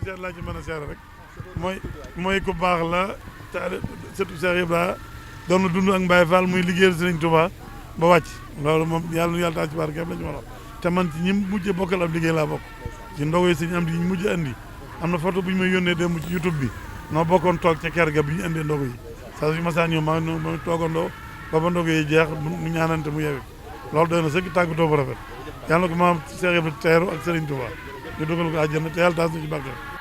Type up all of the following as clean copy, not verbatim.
seet laa ci mën a seere rek mooy ku baax la surtout Cheikh Ibra doon dund ak Mbaye Fall muy liggéeyal Serigne Touba ba wàcc loolu moom yàlla nu yàlla taal ci barkeem la ñu wax te man ci ñi mujj bokkal ab liggéey laa bokk ci ndogo yi suñu am di ñu mujj andi am na photo bu ñu may yónnee démb ci YouTube bi noo bokkoon toog ca ker ga bi ñu andee ndogo yi saa su ma saa ñëw ma toogandoo ba ndogo yi jeex mu ñaanante mu yewi loolu doy na sëkk tàggatoo bu rafet yàlla na ko maam Cheikh Ibra teeru ak Serigne Touba ñu dugal ko àjjana te yàlla taas na ci barkeem.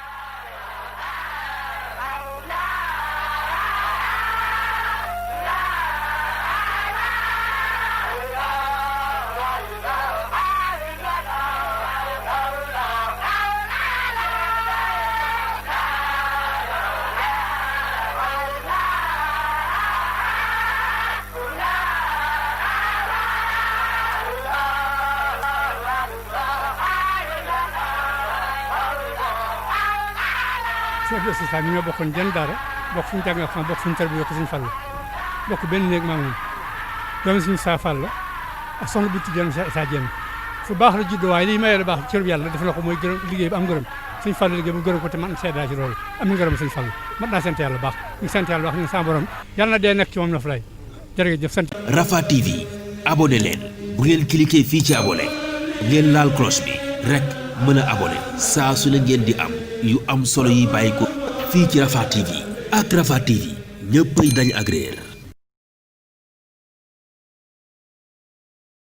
Cheikh Ibra ñu ñoo bokkoon jenn daara bokk fu ñu jàngal xam bokk fu ñu tarbiya ko suñu Fallu bokk benn néeg maa moom doomi suñu saa Fall la ak soxna bu tijjeen saa jenn fu baax la juddoo waaye lii mayee la baax cërub yàlla def na ko mooy gërëm liggéey bi am ngërëm suñu Fallu liggéey bu gërëm ko te man seedaa ci loolu am na ngërëm suñu Fallu mat naa sant yàlla baax ñu sant yàlla baax ñu sa borom yàlla na dee nekk ci moom na fa lay jërëjëf sant Rafah TV abonné leen bu ngeen cliquer fii ci abonné ngeen laal cloche bi rek mën a abonné saa su ne ngeen di am yu am solo yi bàyyi ko fii ci Rafah TV ak Rafah TV ñëppay dañ agréer